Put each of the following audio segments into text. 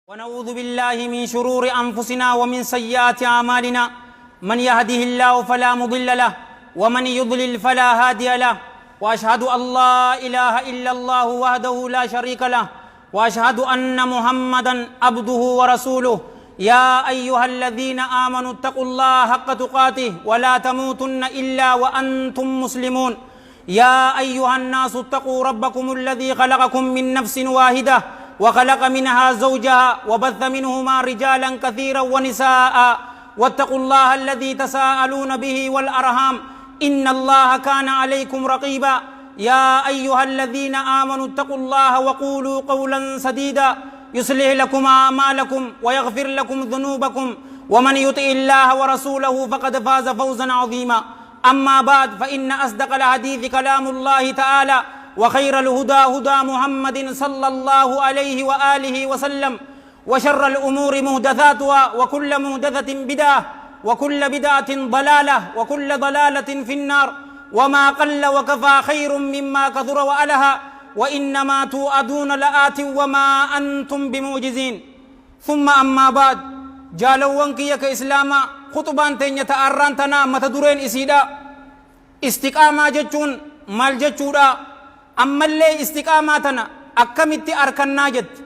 ونعوذ بالله من شرور أنفسنا ومن سيئات أعمالنا. من يهده الله فلا مضل له ومن يضلل فلا هادي له. وأشهد أن لا إله إلا الله وحده لا شريك له، وأشهد أن محمدا عبده ورسوله. يا أيها الذين آمنوا اتقوا الله حق تقاته ولا تموتن إلا وأنتم مسلمون. يا أيها الناس اتقوا ربكم الذي خلقكم من نفس واحدة وخلق منها زوجها وبث منهما رجالا كثيرا ونساء، واتقوا الله الذي تساءلون به والأرحام إن الله كان عليكم رقيبا. يا أيها الذين آمنوا اتقوا الله وقولوا قولا سديدا يصلح لكم أعمالكم ويغفر لكم ذنوبكم، ومن يطع الله ورسوله فقد فاز فوزا عظيما. أما بعد، فإن أصدق الحديث كلام الله تعالى، وخير الهدى هدى محمد صلى الله عليه وآله وسلم، وشر الأمور محدثاتها، وكل محدثة بدعة، وكل بدعة ضلالة، وكل ضلالة في النار. وما قل وكفى خير مما كثر وألهى، وإنما توعدون لآت وما أنتم بمعجزين. ثم أما بعد، jaalawwan kiyya ka islaamaa, khuxubaan teenya ta'arraan tanaa mata dureen isiidha istiqaamaa jechuun maal jechuudha, ammallee istiqaamaa tana akkamitti arkannaa jetti.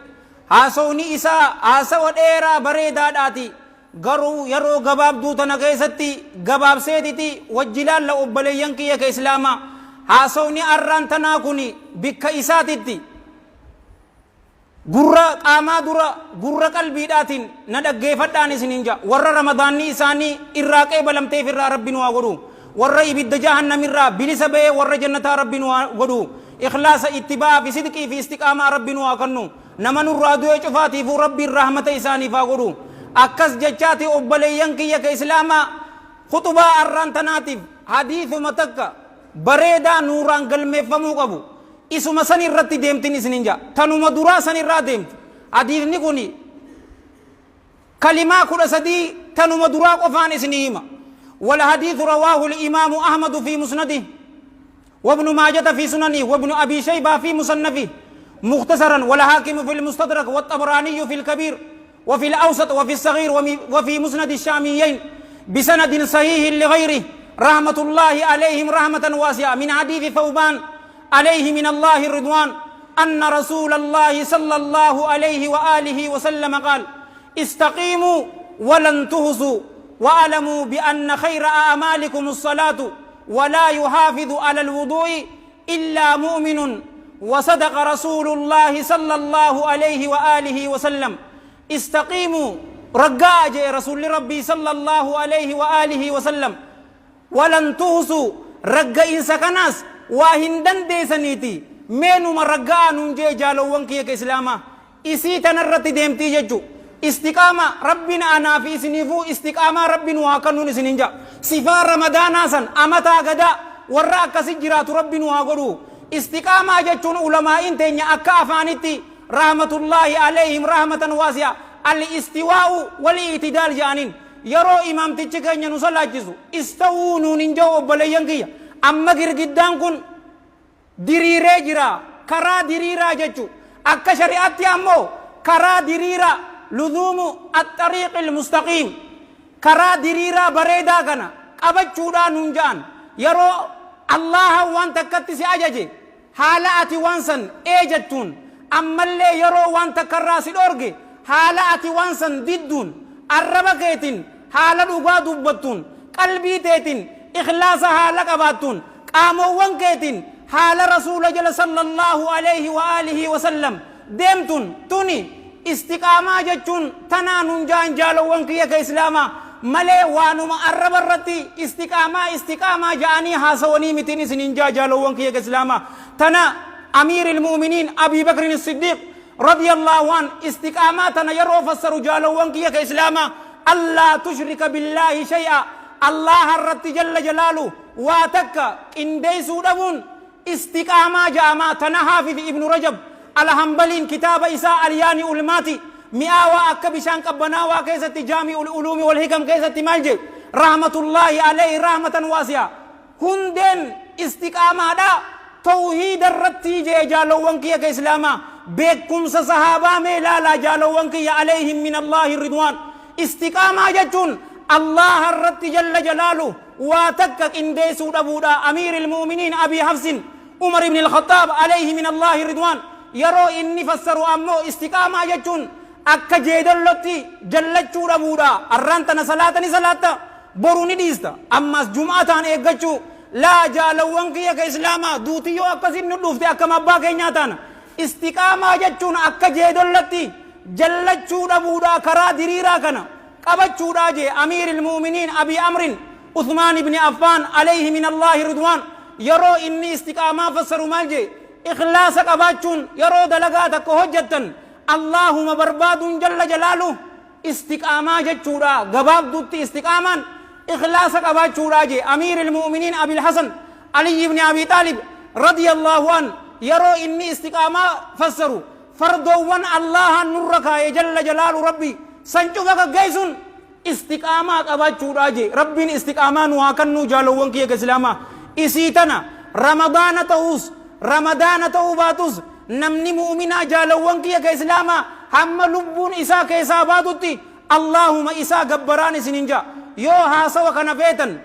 Haasawni isaa haasawa dheeraa bareedaadhaati, garuu yeroo gabaabduu tana keessatti gabaabseetiti wajji laalla. Obboleeyyan kiyya ka islaamaa, haasawni arraan tanaa kun bikka isaatitti gurra qaamaa dura gurra qalbiidhaatiin na dhaggeeffadhaan isiniin ja'a. Warra Ramadaanni isaanii irraa qeebalamteef irraa Rabbi nu haa godhu. Warra ibidda jahannamirraa bilisa ba'ee warra jannataa Rabbi nu haa godhu. Ikhlaasa, ittibaa fi sidqii fi istiqaamaa Rabbi nu haa kennu. Nama nurraa du'e cufaatiifuu Rabbiin rahmata isaaniif haa godhu. Akkas jechaati, obboleeyyan kiyya ka islaamaa, khutubaa arraan tanaatiif hadiisuma takka bareedaa nuuraan galmeeffamuu qabu isuma san irratti deemtin isinin ja'a. Tanuma duraa san irraa deemti. Hadiisni kun kalimaa 13, tanuma duraa qofaan isinii hima. والحديث رواه الإمام أحمد في مسنده، وابن ماجة في سننه، وابن أبي شيبة في مصنفه مختصرا، والحاكم في المستدرك، والطبراني في الكبير وفي الأوسط وفي الصغير، وفي مسند الشاميين، بسند صحيح لغيره، رحمة الله عليهم رحمة واسعة، من حديث ثوبان عليه من الله الرضوان أن رسول الله صلى الله عليه وآله وسلم قال: استقيموا ولن تحصوا، واعلموا بأن خير أعمالكم الصلاة، ولا يحافظ على الوضوء إلا مؤمن. وصدق رسول الله صلى الله عليه وآله وسلم. استقيموا، رقا جاء رسول ربي صلى الله عليه وآله وسلم، ولن تحصوا، رقا إنسا كناس واهندن ديسنيتي مينو رقا نونجي. جالوان كيك إسلاما isii tanarratti deemtii jechu. Istiqaama Rabbiin anaa fi isiniifuu istiqaamaa Rabbiin waa kennuun isinin ja'a. Sifaa Ramadaanaa san amataa gadaa warra akkasi jiraatu Rabbiin waa godhu. Istiqaamaa jechuun ulamaa'iin teenya akka afaanitti, رحمة الله عليهم رحمة واسعة، الاستواء والاعتدال jedhaniin. Yeroo imaamtichi keenya nu salaachisu استووا nuun hin jiru. Obboleeyyan kiyya, amma girgiddaan kun diriiree jira, karaa diriiraa jechu. Akka shari'aatti ammoo karaa diriiraa لزوم الطريق المستقيم, karaa diriiraa bareedaa kana qabachuudhaan nun ja'an. Yeroo Allaha waan takkatti si ajaje haala ati waan san ee jettuun, ammallee yeroo waan takkarraa si dhorge haala ati waan san didduun, arraba keetiin haala dhugaa dubbattuun, qalbii teetiin ikhlaasa haala qabaattuun, qaamowwan keetiin haala rasuula jala صلى الله عليه وآله وسلم deemtuun, tuni istiqaamaa jechuun tanaa nun jaan, jaalowwan kiyya ka islaamaa. Malee waanuma arraba irratti istiqaamaa istiqaamaa ja'anii haasawanii mitiin isinin jaa, jaalowwan kiyya ka islaamaa. Tana أمير المؤمنين أبي بكر الصديق رضي الله عنه istiqaamaa tana yeroo fassaru, jaalowwan kiyya ka islaamaa, ألا تشرك بالله شيئا, Allah irratti جل جلاله waa takka qindeessuu dhabuun istiqaamaa ja'amaa. Tana Haafid Ibnu Rajab Alhambaliin kitaaba isaa Alyaani Ulmaati mi'aawaa akka bishaan qabbanaawaa keessatti, جامع العلوم والحكم keessatti maal jedhe, رحمة الله عليه رحمة واسعة? Hundeen istiqaamaadha tawhiida irratti jee, jaalowwan kiyya ka islaamaa. Beekkumsa sahaabaa mee laalaa, jaalowwan kiyya, alayhim min Allaahi ridwaan. Istiqaamaa jechuun Allaaha irratti jalla jalaaluh waa takka qindeessuu dhabuudha. Amiiril mu'miniin Abii Hafsin Umar ibn al-Khaxaab alayhi min Allaahi ridwaan yeroo inni fassaru ammoo istiqaamaa jechuun akka jeedallotti jallachuu dhabuudha. Arraan tana salaata ni salaatta, boru ni dhiista. Ammaas jum'ataan eeggachuu. Laa, jaalawwan kiyya ka Islaamaa, duuti yoo akkasiin nu dhufte akkam abbaa keenyaa taana? Istiqaamaa jechuun akka jeedollatti jallachuu dhabuudha, karaa diriiraa kana qabachuudha jee Amiiril Mu'miniin Abii Amrin Uthmaan ibni Affaan alayhi min Allaahi ridwaan yeroo inni istiqaamaa fassaru maal jee? Ikhlaasa qabaachuun, yeroo dalagaa takka hojjattan Allaahuma barbaaduun jalla jalaaluh istiqaamaa jechuudha. Gabaabdutti istiqaamaan ikhlaasa qabaachuudha jee. Amiiril Mu'miniin Abil Hasan Aliyyi ibni Abii Xaalib radiyallaahu an yeroo inni istiqaamaa fassaru fardoowwan Allaahaan nurra kaaye jalla jalaalu Rabbi san cufa gaggeessuun istiqaamaa qabaachuudha jee. Rabbiin istiqaamaa nu haa kannuu, jaalowwan kiyya ka Islaamaa. Isii tana Ramadaana ta'uus Ramadaana ta'uu baatus namni mu'minaa, jaalowwan kiyya ka Islaamaa, hamma lubbuun isaa keessaa baatutti Allaahuma isaa gabbaraan isinin ja'a. Yoo haasawa kana feetan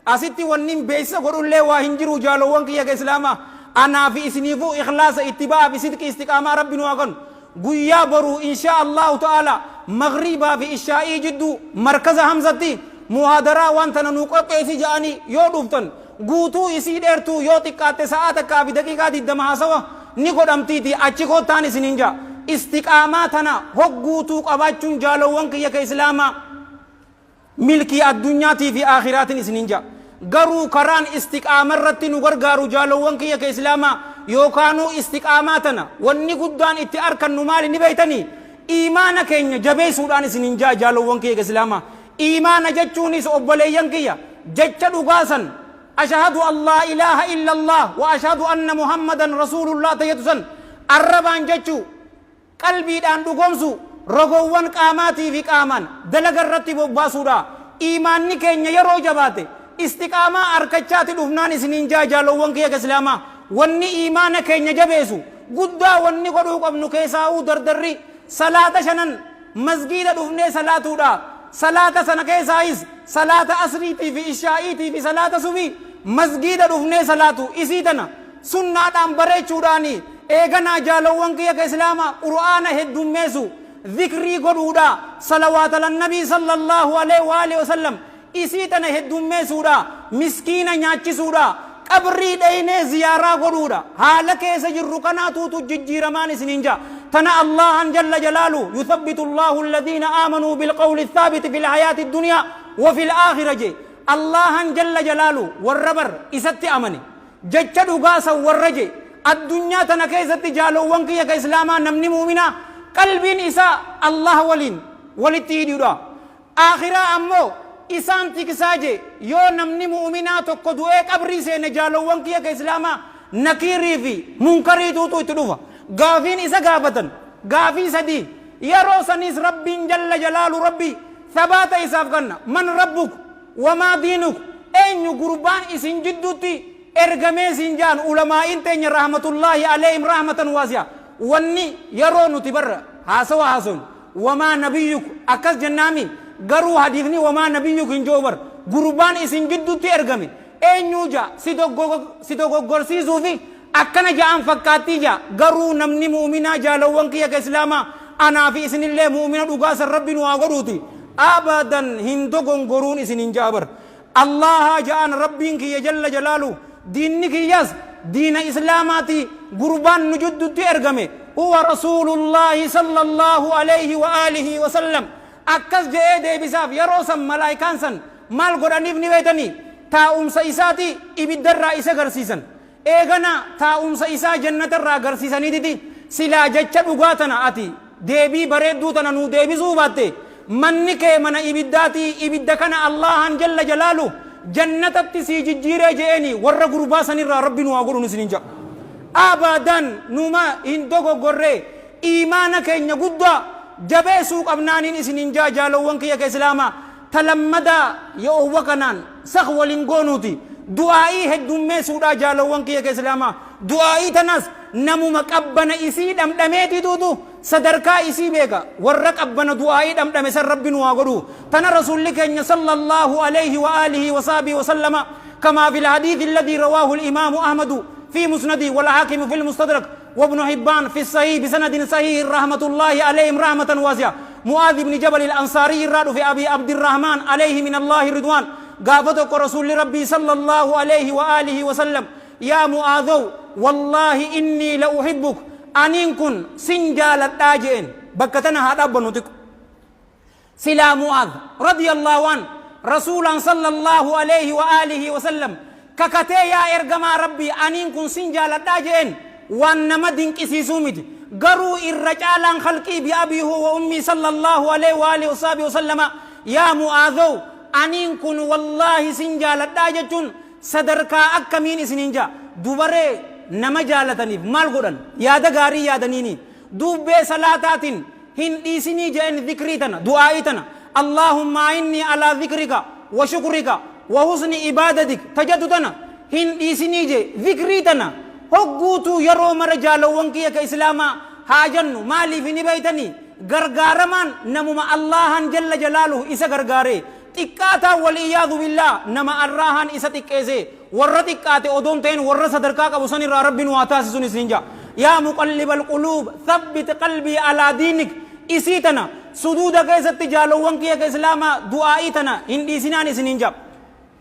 asitti wannin beeksisa godhullee waa hin jiru, jaalowwan kiyya ka Islaamaa. Anaa fi isiniifuu ikhlaasa, ittiba'aa fi sidqii istiqaamaa Rabbi nu haa kennu. Guyyaa boruu inshaa Allaahu ta'aalaa maghriibaa fi ishaa'ii jidduu markaza Hamzatti muhaadaraa waan tana nuu qopheessi ja'anii yoo dhuftan guutuu isii dheertuu yoo xiqqaatte sa'aa takkaa fi daqiiqaa 20 haasawa ni godhamtiiti achi koottaan isiniin ja'a. Istiqaamaa tana hogguutuu qabaachuun, jaalowwan kiyya ka Islaamaa, milkii addunyaatii fi aakhiraatin isiniin ja'a. Garuu karaan istiqaama irratti nu gargaaru, jaalowwan kiyya ka Islaamaa, yookaanuu istiqaamaa tana wanni guddaan itti arkannu maali ni beeytanii? Iimaana keenya jabeessuudhaan isiniin ja'a, jaalowwan kiyya ka Islaamaa. Iimaana jechuunis, obboleeyyan kiyya, jecha dhugaa san ashahadu an laa ilaaha illallah wa ashahadu anna muhammadan rasuulullah tayyatu san arrabaan jechuu, qalbiidhaan dhugoomsuu, rogoowwan qaamaatii fi qaamaan dalaga irratti bobbaasuudha. Iimaanni keenya yeroo jabaate istiqaamaa arkachaati dhufnaan isiniin ja'a, jaalowwan kiyya ka Islaamaa. Wanni iimaana keenya jabeesu guddaa wanni godhuu qabnu keessaa'uu dardarri salaata shanan masgiida dhufnee salaatuudha. Salaata sana keessaayis salaata asriitii fi ishaa'iitii fi salaata subii masgiida dhufnee salaatu isii tana sunnaadhaan bareechuudhaani. Eeganaa, jaalowwan kiyya ka Islaamaa, Qur'aana heddummeessu, zikrii godhuudha, salawaata alannabii sallallaahu aleyhi wa aalihi wasallam isii tana heddummeessuudha, miskiina nyaachisuudha, qabrii dheeynee ziyaaraa godhuudha. Haala keessa jirru kanaatuutu jijjiiramaan isiniin ja'a. Tana Allaahan jalla jalaaluhu yuthabbitu Allaahu alladhiina aamanuu bilqawli thaabiti fil hayaati dunyaa wa fil aakhira jee. Allaahan jalla jalaaluhu warra bar isatti amane, jecha dhugaa san warra je addunyaa tana keessatti, jaalowwan kiyya ka Islaamaa, namni mu'minaa qalbiin isaa Allah waliin walitti hidhuudha. Aakhiraa ammoo isaan tiksaa je. Yoo namni mu'minaa tokko du'ee qabrii seene, jaalowwan kiyya ka Islaamaa, nakiirii fi munkariituutu itti dhufa. Gaafiin isa gaafatan gaafii sadii. Yeroo saniis Rabbiin jalla jalaalu Rabbi thabaata isaaf kanna. Man rabbuk wamaa diinuk, eenyu gurbaan isin jidduutti ergamee siin ja'an? Ulamaa'iin teenya rahmatullaahi aleyhim rahmatan waasi'a wanni yeroo nuti bar haasawa haasoynu wamaa nabiyyuk akkas jennaami. Garuu hadiifni wamaa nabiyyuk hin ji'u bar. Gurbaan isin jidduutti ergame eenyuu ja'a, si dogoggorsiisuufi akkana ja'an fakkaattii ja'a. Garuu namni mu'minaa, jaalowwan kiyya ka Islaamaa, anaa fi isinillee mu'mina dhugaa san Rabbi nu haa godhuuti, abadan hin dogongoruun isinin ja'a bar. Allaahaa ja'an, Rabbiin kiyya jalla jalaaluhu, diinni kiyyas diina Islaamaati, gurbaan nu jiddutti ergame huwa rasuulullaahi sallallaahu aleyhi wa aalihi wa sallam akkas je'ee deebisaaf. Yeroo san malaaykaan san maal godhaniif ni beeytanii? Taa'umsa isaati ibiddarraa isa garsiisan. Eegana taa'umsa isaa jannatarraa garsiisaniititi, silaa jecha dhugaa tana ati deebii bareedduu tana nuu deebisuu baatte manni kee mana ibiddaatii, ibidda kana Allaahaan jalla jalaaluh jannatatti sii jijjiiree je'eeni. Warra gurbaa sanirraa Rabbi nu haa godhun isiniin ja'a. Abadan numa hin dogoggorree iimaana keenya guddaa jabeessuu qabnaaniin isiniin ja'a, jaalowwan kiyya ka Islaamaa. Ta lammadaa yo'owwa kanaan sakh wal hin goonuuti du'aa'ii heddummeessuudhaa, jaalowwan kiyya ka Islaamaa. Du'aa'ii tanaas namuma qabbana isii dhamdhameetituutu sadarkaa isii beeka. Warra qabbana du'aa'ii dhamdhame san Rabbi nu haa godhu. Tana Rasuulli keenya sallallahu alayhi wa aalihi wa sahbihi wa sallama kamaa fil hadiithi alladhii rawaahu al-imaamu Ahmadu fi musnadihi wal haakimu fil mustadrak wa ibnu Hibbaan fi sahiih bisanadin sahiihin rahmatullaahi alayhim rahmatan waasi'a. Mu'aadh ibni Jabal al-Ansaarii irraa dhufe Abii Abdirrahmaan alayhi min Allaahi ridwaan gaafa tokko Rasuulli Rabbii sallallahu alayhi wa aalihi wa sallam Yaa Mu'aadhow wallaahi innii la uhibbuk aniin kun sin jaaladhaa je'een. Bakka tana haa dhaabbannu xiqqo. Silaa Mu'aadh radiyallaahu an Rasuulaan sallallaahu alayhi wa aalihi wa sallam kakatee yaa ergamaa Rabbii aniin kun sin jaaladhaa je'een waan nama dinqisiisuu miti. Garuu irra caalaan khalqii bi abii huwa wa ummii sallallaahu alayhi wa aalihi wa sahbihi wa sallama yaa Mu'aadhow aniin kun wallaahi sin jaaladhaa jechuun Sadarkaa akkamiin isiniin ja'a? Dubaree nama jaalataniif maal godhan? Yaada gaarii yaadaniinii? Duubbee salaataatiin hin dhiisinii ja'en zikrii tana, du'aa'ii tana. Allaahumma a'innii alaa zikrika wa shukrika wa husni ibaadatik ta jattu tana hin dhiisinii je'e. Zikrii tana hogguutuu yeroo mara jaalowwan kiyya ka islaamaa haa jannu. Maaliifi ni beeytanii? Gargaaramaan namuma Allaahaan jalla jalaaluhu isa gargaaree. Xiqqaataan wal-iyaadu billaah nama Allaahaan isa xiqqeese warra xiqqaate odoo hin ta'in warra sadarkaa qabu san irraa Rabbi nu haa taasisun isiniin ja'a. Yaa muqallibal quluub thabbit qalbii alaa diinik isii tana suduuda keessatti jaalowwan kiyya ka islaamaa du'aa'ii tana hin dhiisinaan isiniin ja'a.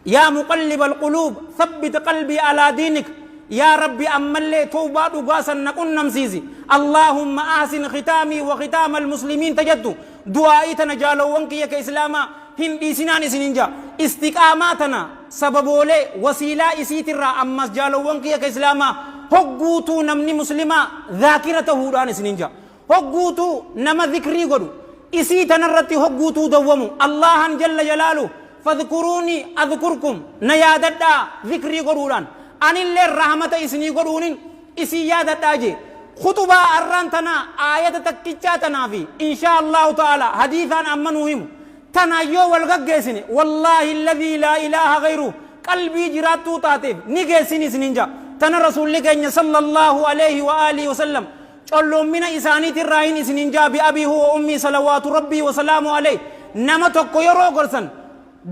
Yaa muqallibal quluub thabbit qalbii alaa diinik Yaa Rabbi ammallee towbaa dhugaa san na qunnamsiisi. Allaahumma ahsin khitaamii wa khitaamal muslimiin ta jettu du'aa'ii tana jaalowwan kiyya ka islaamaa hin dhiisinaan isiniin ja'a. Istiqaamaa tana sababoolee wasiilaa isiitirraa ammas jaalowwan kiyya ka islaamaa hogguutuu namni muslimaa zaakira tahuudhaan isiniin ja'a. Hogguutuu nama zikrii godhu isii tanarratti hogguutuu dawwamu Allaahan jalla jalaaluh fadhkuruunii adhkurkum na yaadadhaa zikrii godhuudhaan anilleen rahmata isinii godhuunin isin yaadadhaa jee khuxubaa arraan tanaa aayata takkichaa tanaa fi inshaa Allaahu ta'aalaa hadiisaan amma nuu himu tanaan yoo wal gaggeessine wallaahi alladhii laa ilaaha ghayruh qalbii jiraattuu taateef ni geessin isiniin ja'a tana rasuulli keenya sallallaahu alayhi wa aalihi wasallam Colloommina isaaniitirraahin isiniin ja'a bi abii huwa ummii salawaatu rabbii wa salaamu aleyh nama tokko yeroo gorsan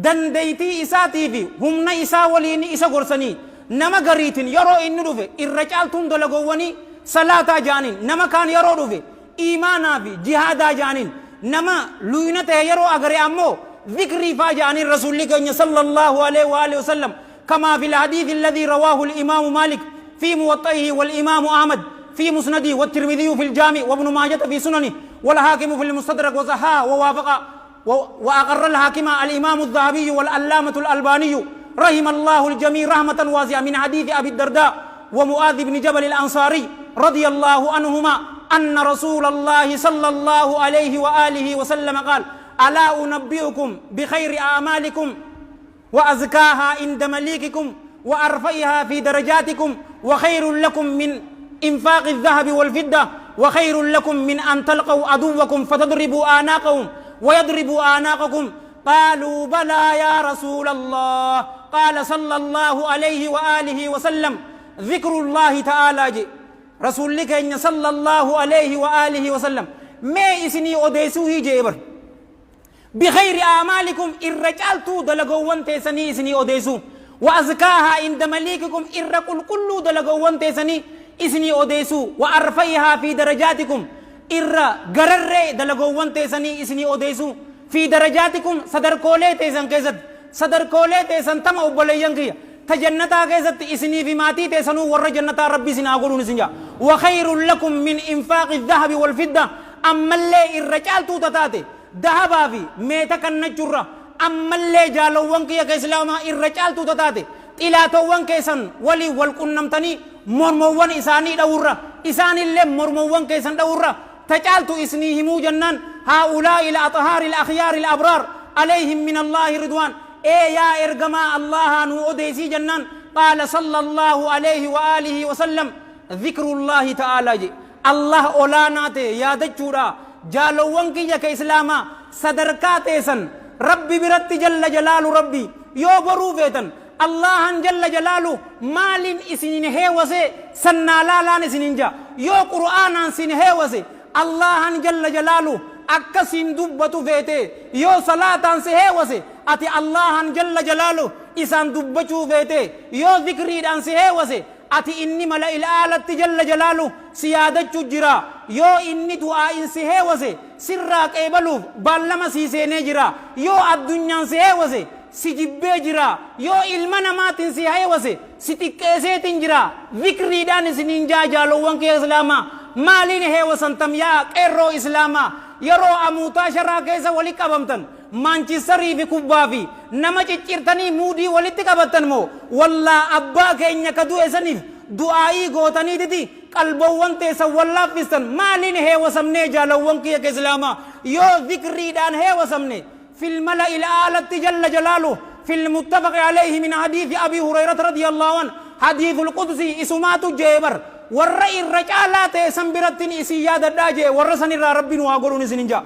dandeeytii isaatii fi humna isaa waliin isa gorsanii nama gariitin yeroo inni dhufe irra caaltuun dalagoowwanii salaataa ja'aniin nama kaan yeroo dhufe iimaanaa fi jihaadaa ja'aniin nama luyna tahe yeroo agare ammoo zikrii faa ja'aniin rasuulli keenya sallallahu aleyhi wa alihi wasallam kamaa fil hadiisi alladhii rawaahu al-imaamu Maalik fii muwaxxa'ihi wal-imaamu Ahmad fii musnadihi wat-Tirmidhiyyu fil jaami' wabnu Maajata fii sunanihi wal-haakimu fil mustadrak wa sahhaha wa waafaqa wa aqarra al-haakima al-imaamu adh-dhahabiyyu wal-allaamatu al-albaaniyyu rahima Allaahu al-jamii' rahmatan waasi'a min hadiisi Abi Dardaa wa Mu'aadh ibni Jabal al-Ansaariy radiyallaahu anhumaa anna rasuulallaahi sallallaahu alayhi wa aalihi wa sallama qaal alaa unabbi'ukum bikhayri a'maalikum وأزكاها عند مليككم وأرفعها في درجاتكم وخير لكم من إنفاق الذهب والفضة وخير لكم من أن تلقوا عدوكم فتضربوا أعناقهم ويضربوا أعناقكم قالوا بلى يا رسول الله قال صلى الله عليه وآله وسلم ذكر الله تعالى جي رسول لك صلى الله عليه وآله وسلم ما إسني أديسوه جيبر Bikhayri a'maalikum irra caaltuu dalagoowwan teessanii isinii odeessuu. Wa azkaahaa inda maliikikum irra qulqulluu dalagoowwan teessanii isinii odeessuu. Wa arfa'ihaa fi darajaatikum irra gararree dalagoowwan teessanii isinii odeessuu. Fi darajaatikum sadarkoolee teessan keessatti sadarkoolee teessan tama obboleeyyan kiyya ta jannataa keessatti isinii fi maatii teessanuu warra jannataa Rabbi isin haa godhuun isin ja'a. Wa khayrun lakum min infaaqi dhahabi wal fidda ammallee irra caaltuu tataate Dahabaa fi meeta kannachurra ammallee jaalowwan kiyya ka islaamaa irra caaltuu ta taate xilaatowwan keessan waliin wal qunnamtanii mormowwan isaanii dhawurra isaanilleen mormowwan keessan dhawurra ta caaltu isnii himuu jennaan haa'ulaa'i al-axhaari al-akhyaari al-abraar alayhim min Allaahi ridwaan ee yaa ergamaa Allaahaa nuu odeysii jennaan qaala sallallaahu alayhi wa aalihi wa sallam dhikrullaahi ta'aalaa je Allah olaanaa ta'e yaadachuudha. Jaalowwan kiyya ka islaamaa sadarkaa teessan Rabbi biratti jalla jalaalu Rabbi yoo boruu feetan Allaahan jalla jalaaluh maaliin isiniin heewase san naa laalaan isiniin ja'a. Yoo Qur'aanaan sin heewase Allaahan jalla jalaaluh akka siin dubbatu feete. Yoo salaataan si heewase ati Allaahan jalla jalaaluh isaan dubbachuu feete. Yoo zikriidhaan si heewase ati inni mala'il aalatti jalla jalaaluh si yaadachu jira. Yoo inni du'aa'iin si heewase sirraa qeebaluuf baallama sii seenee jira. Yoo addunyaan si heewase si jibbee jira. Yoo ilma namaatiin si heewase si xiqqeeseetiin jira. Zikriidhaan isiniin jaa jaalowwan kiyya islaamaa. Maaliin heewasantam yaa qeerroo islaamaa? Yeroo amuutaa sharaa keessa wali qabamtan Maanchistarii fi kubbaa fi nama ciccirtanii muudii walitti qabattan moo wallaa abbaa keenya ka du'e saniif du'aa'ii gootaniititi qalbowwan teessan wal laaffistan? Maaliin heewasamnee jaalawwan kiyya ka islaamaa? Yoo zikriidhaan heewasamne fil mala'il a'latti jalla jalaaluh fil muttafaqi alayhi min hadiisi abii hurayrata radiyallahu an hadiisul qudsii isumaatu je'e bar warra irra caalaa ta'e san birattin isin yaadadhaa je'e warra sanirraa rabbi nu haa godhuun isinin ja'a.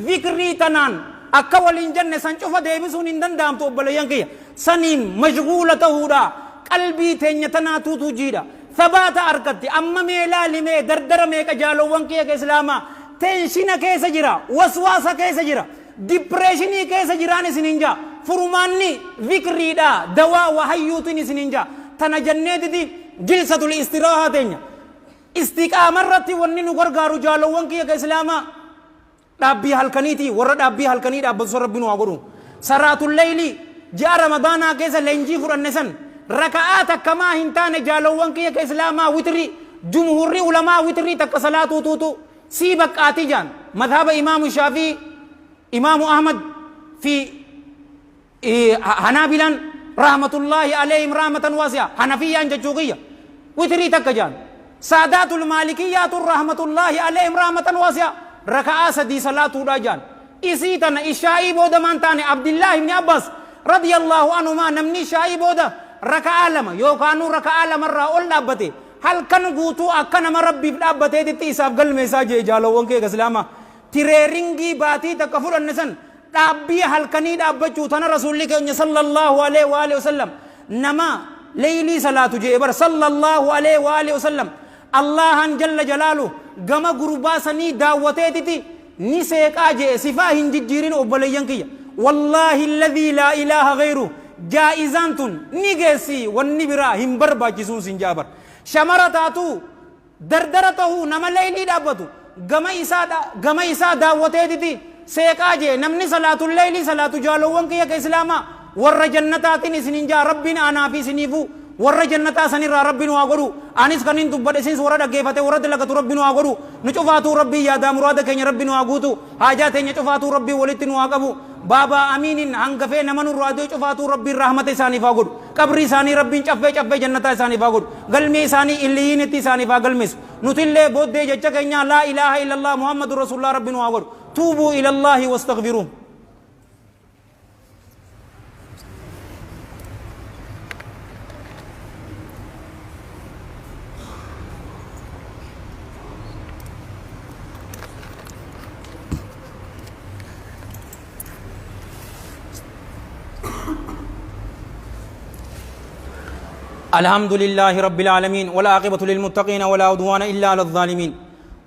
Zikrii tanaan akka waliin jenne san cufa deebisuun hin danda'amtu obboleeyyan kiyya. Saniin mashghuula tahuudha qalbii teenya tanaatuutu jiidha. Thabaata arkatti. Amma mee laali mee dardara meeqa jaalowwan kiyya ka islaamaa tenshina keessa jira, waswaasa keessa jira, dipireeshinii keessa jiraan isiniin ja'a. Furmaanni zikriidha, dawaa wahayyuutiin isiniin ja'a. Tana janneetiti jilsatul istiraahaa teenya. Istiqaama irratti wanni nu gargaaru jaalowwan kiyya ka islaamaa dhaabbii halkaniiti. Warra dhaabbii halkanii dhaabbatu san Rabbi nu haa godhu. Salaatul leeylii ji'a Ramadaanaa keessa leenjii fudhanne san raka'aa takka maa hin taane jaalowwan kiyya ka islaamaa witrii jumhuurri ulamaa witrii takka salaatuutuutu sii baqqaatii jaan madhaba imaamu Shaafii, imaamu Ahmad fi Hanaabilaan rahmatullaahi alayhim rahmatan waasi'a Hanafiyyaan jechuu kiyya witrii takka jaan. Saadaatul Maalikiyyaatun rahmatullaahi alayhim rahmatan waasi'a raka'aa sadii salaatuudha jaan. Isii tana ishaa'ii booda maan taane Abdillaahi ibni Abbaas radiyallaahu anhumaa namni ishaa'ii booda raka'aa lama yookaanuu raka'aa lamarraa ol dhaabbate halkan guutuu akka nama Rabbiif dhaabbateetitti isaaf galmeessaa jee jaalowwan kee islaamaa. Tireeringii baatii takka fudhanne san Dhaabbii halkanii dhaabbachuu tana Rasuulli keenya sallallaahu aleyhi wa aalihi wasallam nama leeylii salaatu je'e bar sallallaahu aleyhi wa aalihi wasallam Allaahaan jalla jalaaluh gama gurbaa sanii daawwateetiti ni seeqaa je'e sifaa hin jijjiirin obboleeyyan kiyya wallaahi alladhii laa ilaaha geyruh jaa'izaan tun ni geessi wanni biraa hin barbaachisuun sin ja'a bar shamara taatuu Dardara tahuu nama leeylii dhaabbatu gama isaa gama isaa daawwateetiti seeqaa je'e namni salaatul leeylii salaatu jaalowwan kiyya ka islaamaa warra jannataatin isinin ja'a Rabbiin anaa fi isiniifuu warra jannataa sanirraa Rabbi nu haa godhu anis kanin dubbadhe isinis warra dhaggeefate warra dalagatu Rabbi nu haa godhu nu cufaatuu Rabbiin yaadaa muraada keenya Rabbi nu haa guutu haajaa teenya cufaatuu Rabbiin walitti nu haa qabu Baabaa Amiinin hangafee nama nurraa du'e cufaatuu Rabbiin rahmata isaaniif haa godhu. Qabrii isaanii Rabbiin caffee caffee jannataa isaaniif haa godhu. Galmee isaanii Illiyiinitti isaaniif haa galmeessu. Nutillee booddee jecha keenyaa laa ilaaha illallah Muhammadur Rasuulullah Rabbi nu haa godhu. Tuubuu ilallaahi wastaghfiruuh. الحمد لله رب العالمين والعاقبة للمتقين ولا عدوان إلا على الظالمين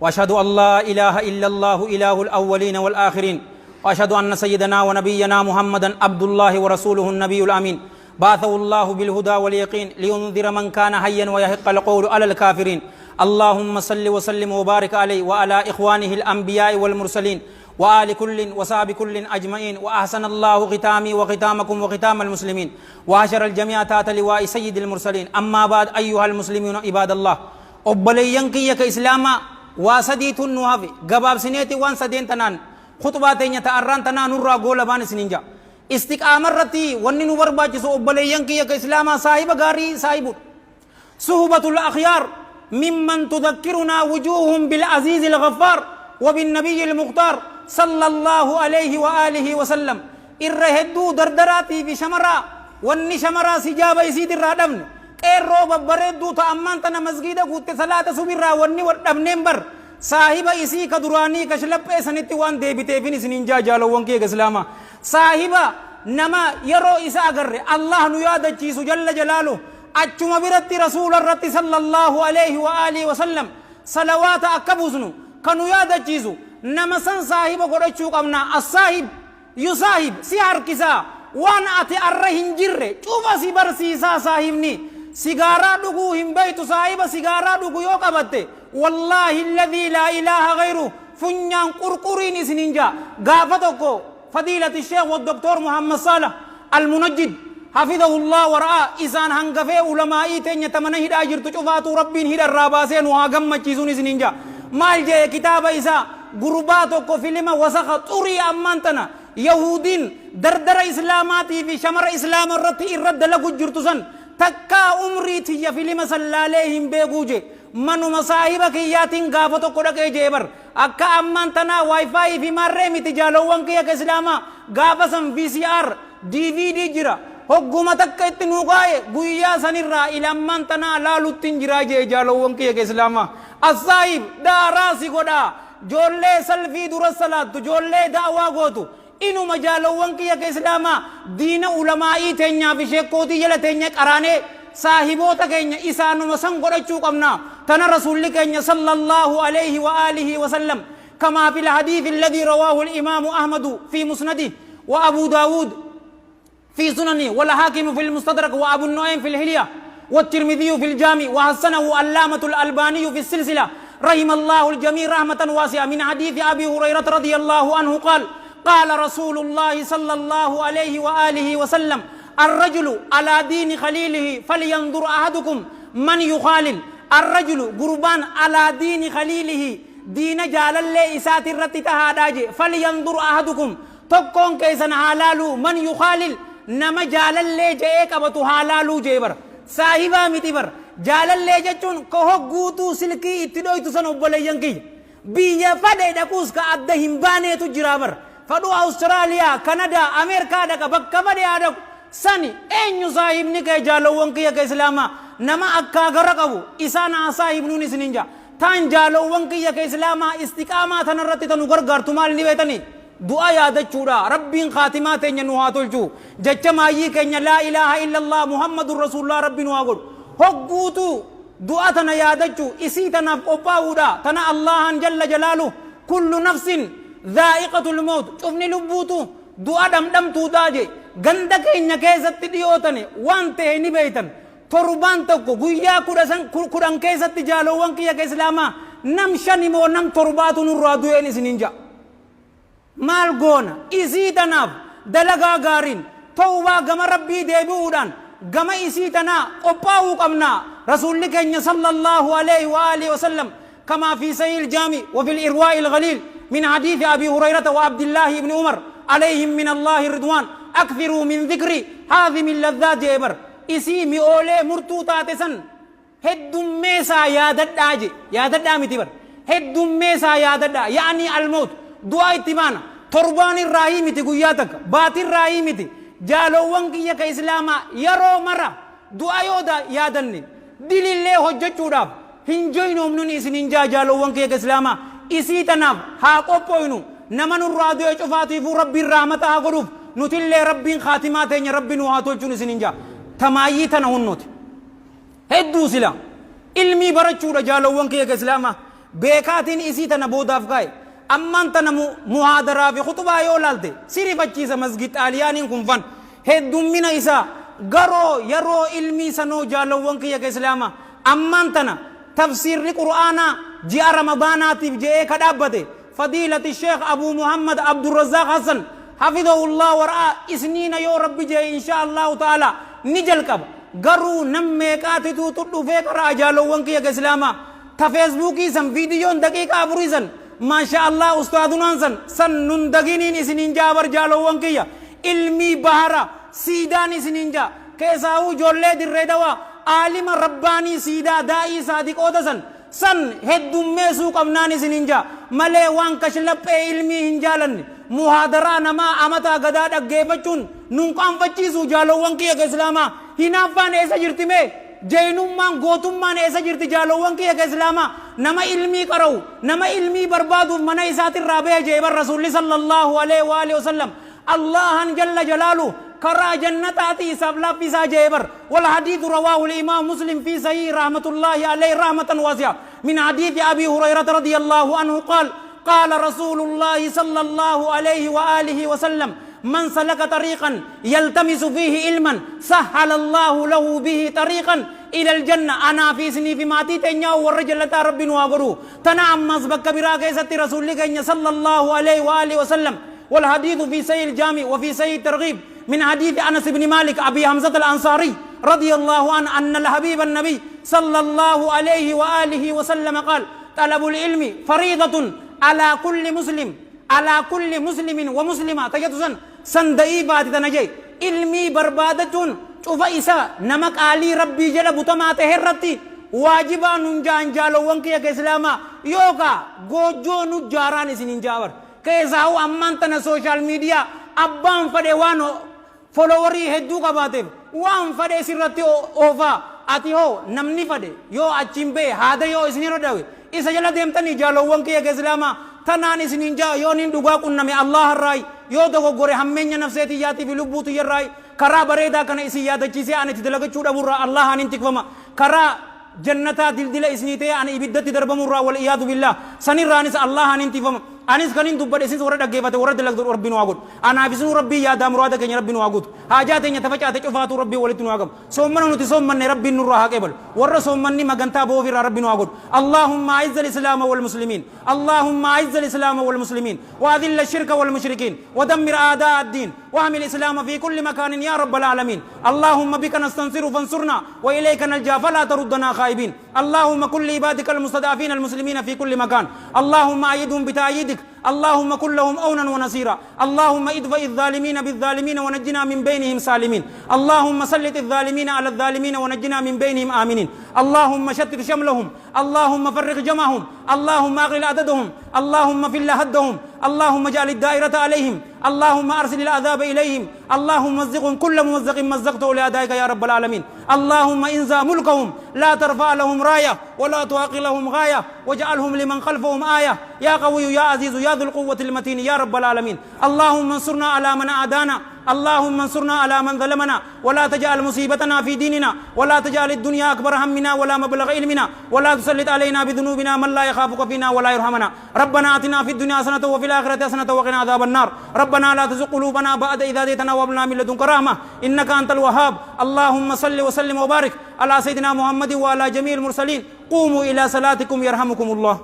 وأشهد أن لا إله إلا الله إله الأولين والآخرين وأشهد أن سيدنا ونبينا محمدا عبد الله ورسوله النبي الأمين بعثه الله بالهدى واليقين لينذر من كان حيا ويحق القول على الكافرين اللهم صل وسلم وبارك عليه وعلى إخوانه الأنبياء والمرسلين وآل كل وصحب كل أجمعين وأحسن الله ختامي وختامكم وختام المسلمين وحشر الجميع تحت لواء سيد المرسلين أما بعد أيها المسلمون عباد الله obboleeyyan kiyya ka islaamaa waa sadiitu nu hafe gabaabsineeti waan sadeen tanaan khuxbaa teenya ta arraan tanaa nurraa goolabaan isiniin ja'a istiqaama irratti wanni nu barbaachisu obboleeyyan kiyya ka islaamaa saahiba gaarii saahibudha suhbatul akhyaar mimman tudakkirunaa wujuuhum bil aziizil gaffaar wa bin nabiyyil mukhtaar sallallahu alayhi wa aalihi wa sallam Irra hedduu dardaraatii fi shamaraa wanni shamaraa sijaaba isiitirraa dhabne qeerroo babbareedduu ta ammaan tana masgiida guutte salaata subirraa wanni wal dhabneen bar saahiba isii ka duraanii kashlaphee sanitti waan deebiteefin isiniin jaa jaalowwan kiyya islaamaa saahiba Nama yeroo isa agarre Allah nu yaadachiisu jalla jalaaluhu, achuma biratti Rasuula irratti sallallaahu aleeyhi wa aalihi wa sallam salawaata akka buusnu ka nu yaadachiisu nama san saahiba godhachuu qabna. Assaahib yusaahib, si harkisaa, waan ati arra hin jirre cufa si barsiisaa. Saahibni sigaaraa dhuguu hin beeytu, saahiba sigaaraa dhugu yoo qabatte, wallaahi alladhii laa ilaaha ghayruh, funyaan qurquriin isinin ja'a. Gaafa tokko Fadiilati Sheekh wa Doktoor Muhammad Saalah Al-Munajjid Hafidahullah wa ra'aa, isaan hangafee ulamaa'ii teenya ta mana hidhaa jirtu cufaatuu Rabbiin hidha irraa baasee nu haa gammachiisuun isiniin ja'a. Maal je'e kitaaba isaa? Gurbaa tokko filima wasakha xurii ammaan tana Yahuudiin dardara Islaamaatii fi shamara Islaama irratti irra dalagu jirtu san, takkaa umrii tiyya filima san laalee hin beekuu je'e. Manuma saahiba kiyyaatiin gaafa tokko dhaqee je'e bar. Akka ammaan tanaa Wi-Fi fi maarree miti, jaalowwan kiyya ka Islaamaa, gaafa san VCR, DVD jira. Hogguma takka itti nuu kaaye, guyyaa sanirraa ila ammaan tanaa laaluttin jiraa je'e, jaalowwan kiyya ka Islaamaa. Assaahib daaraa si godhaa. Joollee salfii dura salaattu, joollee da'waa gootu. Inuma, jaalowwan kiyya ka Islaamaa, diina ulamaa'ii teenyaa fi sheekkootii jala teenyee qaraanee saahiboota keenya isaanuma san godhachuu qabna. Tana Rasuulli keenya sallallaahu aleeyhi wa aalihi wa sallam, kamaa fil hadiisi alladhii rawaahu al-imaamu Ahmadu fii musnadihi wa Abuu Daawuud في سننه والحاكم في المستدرك وأبو النعيم في الحلية والترمذي في الجامع وحسنه علامة الألباني في السلسلة رحم الله الجميع رحمة واسعة، من حديث أبي هريرة رضي الله عنه قال: قال رسول الله صلى الله عليه وآله وسلم: الرجل على دين خليله فلينظر أحدكم من يخالل. الرجل gurbaan على دين خليله diina jaalallee isaati irratti tahaadhaa je. فلينظر أحدكم tokkoon keessan haa laaluu, من يخالل nama jaalallee je'ee qabatu haa laaluu jee bar. Saahibaa miti bar, jaalallee jechuun ka hogguutuu silkii itti dhoytu san. Obboleeyyan kiyya, biyya fadhe dhaquus ka adda hin baaneetu jiraa bar. Fadhu Awustiraaliyaa, Kanadaa, Ameerikaa dhaqa, bakka fadhe haa dhaqu sani, eenyu saahibni kee? Jaalowwan kiyya ka Islaamaa, nama akkaa gara qabu isaan haa saahibnuun isinin jaa. Taan, jaalowwan kiyya ka Islaamaa, istiqaamaa tanarratti tanu gargaartu maal ni beetanii? Du'a yaadachuudha. Rabbiin khaatimaa teenya nu haa tolchu. Jecha maayyii keenya laa ilaaha illallah Muhammadun rasuulullah Rabbi nu haa godhu. Hogguutu du'a tana yaadachuu, isii tanaaf qophaa'uudha. Tana Allahan jalla jalaaluh, kullu nafsin dhaa'iqatul mawt, cufni lubbuutu du'a dhamdhamtuudha je. Ganda keenya keessatti dhiyootane waan ta'e ni beeytan. Torbaan tokko guyyaa 10 keessatti, jaalowwan kiyya ka Islaamaa, nam shani moo nam torbaatu nurraa du'een isinin ja'a. Maal goona? Isii tanaaf dalagaa gaariin, tawbaa, gama Rabbii deebi'uudhaan gama isii tanaa qophaa'uu qabna. Rasuulli keenya sallallaahu aleeyhi wa aalihi wa sallam, kamaa fii sahiihil jaami wa fil irwaa'il ghaliil min hadiisi Abii Hurayrata wa Abdillaahi ibni Umar aleeyhim minallaahi ridwaan, akthiruu min dhikri haadhimil ladhaat je'e bar. Isii mi'oolee murtuu taate san heddummeesaa yaadadhaa je. Yaadadhaa miti bar, heddummeesaa yaadadhaa, ya'anii almawt, du'a itti baana. Torbaan irraahii miti, guyyaa takka, baatirraahii miti, jaalowwan kiyya ka Islaamaa, yeroo mara du'a yoo yaadanne dilillee hojjachuudhaaf hin joynoomnun isinin jaa. Jaalowwan kiyya ka Islaamaa, isii tanaaf haa qophooynu. Nama nurraa du'e cufaatiifuu Rabbiin rahmata haa godhuuf, nutillee Rabbiin khaatimaa teenya Rabbi nu haa tolchuun isinin jaa. Tamaayyii tana hunnooti hedduu sila ilmii barachuudha. Jaalowwan kiyya ka Islaamaa, beekaatiin isii tana boodaaf kaa'e. Ammaan tana muhaadaraa fi khuxubaa yoo laalte si rifachiisa. Masgid Xaaliyaaniin kun fan heddummina isaa garoo yeroo ilmii sanoo. Jaalowwan kiyya ka Islaamaa, ammaan tana tafsiirri Qur'aanaa ji'a Ramadaanaatiif je'ee ka dhaabbate fadiilati Sheekh Abuu Muhammad Abdurrazaaq Hassan hafidahullah wara'aa isniina yoo Rabbi je'e insha Allahu ta'ala ni jalqaba. Garuu nam meeqaatituutu dhufee qara'a? Jaalowwan kiyya ka Islaamaa, ta Feesbuukii san viidiyoon daqiiqaa 4 san, maasha Allah, ustaadunaan san san nun daginiin isiniin ja'a bar. Jaalowwan kiyya, ilmii bahara siidaan isiniin ja'a. Keessaahuu ijoollee Dirree Dawaa, aalima rabbaanii siidaa daa'ii saadiqoota san san heddummeessuu qabnaan isiniin ja'a malee waan kashlaphee ilmii hin jaalanne muhaadaraa namaa amataa gadaa dhaggeeffachuun nun qaanfachiisu. Jaalowwan kiyya ka Islaamaa, hinaaffaan eessa jirti mee? Jeynummaan, gootummaan eessa jirti? Jaalowwan kiyya ka Islaamaa, nama ilmii qara'u, nama ilmii barbaaduuf mana isaatirraa bahe jee bar Rasuulli sallallahu alaihi wa alihi wasallam. Allahan jalla jalaaluhu karaa jannataati isaaf laaffisaa ja'e bar. Walhadiithu rawaahu al-imaam Muslim fi sahiih rahmatullaahi alayhi rahmatan waasi'a min hadiithi Abii Hurayrata radiyallaahu anhu qaal qaala rasuulullaahi sallallaahu alayhi wa aalihi wa sallam man salaka xariiqan yaltamisu fiihi ilman sahhala Allaahu lahu bihi xariiqan ilal janna. Anaa fi isinii fi maatii teenyaa warra jallataa Rabbi nu haa godhu. Tana ammas bakka biraa keessatti Rasuulli keenya sallallaahu alayhi wa aalihi wa sallam. والحديث في صحيح الجامع وفي صحيح الترغيب من حديث أنس بن مالك أبي حمزة الأنصاري رضي الله عنه أن الحبيب النبي صلى الله عليه وآله وسلم قال طلب العلم فريضة على كل مسلم على كل مسلم ومسلمة تجد سن سن دئيفات تنجي ilmii barbaadachuun cufa isaa nama qaalii Rabbii jala butamaa tahe irratti waajibaa nun ja'an jaalowwan kiyya ka islaamaa yookaa goojjoo nu jaaraan isiniin ja'a bar. Keessaahuu ammaan tana social media abbaan fadhe waan followerii hedduu qabaateef waan fadhe sirratti oofaa ati hoo namni fadhe yoo achiin bahe haada yoo isinirra dhawe isa jala deemtanii jaalowwan kiyya ka islaamaa tanaan isiniin ja'a yoo nin dhugaa qunname Allaharraayi yoo dogoggore hammeenya nafsee tiyyaatii fi lubbuu tiyyarraayi karaa bareedaa kana isin yaadachiisee ani itti dalagachuu dhabuurraa Allahaan hin tikfama karaa jannataa dildila isinii ta'ee ani ibiddatti darbamurraa wal iyaadu billaah sanirraanis Allaahaan hin tiifama anis kanin dubbadhe isinis warra dhaggeeffate warra dalagdu Rabbi nu haa godhu anaaf isinuu Rabbii yaadaa muraada keenya Rabbi nu haa guutu haajaa teenya ta facaate cufaatuu Rabbii walitti nu haa qabu soommana nuti soommanne Rabbiin nurraa haa qeebalu warra soommanni magantaa boofi irraa Rabbi nu haa godhu Allaahumma a'izzal islaama wal muslimiin Allaahumma a'izzal islaama wal muslimiin wa adilla shirka wal mushrikiin wa dammir aadaa addiin واهم الإسلام في كل مكان يا رب العالمين اللهم بك نستنصر فانصرنا وإليك نلجأ فلا تردنا خائبين اللهم كل عبادك المستضعفين المسلمين في كل مكان اللهم أيدهم بتأييدك اللهم كن لهم أونا ونصيرا اللهم ادفع الظالمين بالظالمين ونجنا من بينهم سالمين اللهم سلط الظالمين على الظالمين ونجنا من بينهم آمنين اللهم شتت شملهم اللهم فرق جمعهم اللهم أغلل عددهم اللهم فل هدهم اللهم اجعل الدائرة عليهم اللهم أرسل العذاب إليهم اللهم مزقهم كل ممزق مزقته لأدائك يا رب العالمين اللهم انزع ملكهم لا ترفع لهم راية ولا تحقق لهم غاية واجعلهم لمن خلفهم آية يا قوي يا عزيز يا ذو القوة المتين يا رب العالمين اللهم انصرنا على من عادانا اللهم انصرنا على من ظلمنا ولا تجعل مصيبتنا في ديننا ولا تجعل الدنيا أكبر همنا ولا مبلغ علمنا ولا تسلط علينا بذنوبنا من لا يخافك فينا ولا يرحمنا ربنا آتنا في الدنيا حسنة وفي الآخرة حسنة وقنا عذاب النار ربنا لا تزغ قلوبنا بعد إذ هديتنا وهب لنا من لدنك رحمة إنك أنت الوهاب اللهم صل وسلم وبارك على سيدنا محمد وعلى جميع المرسلين قوموا إلى صلاتكم يرحمكم الله.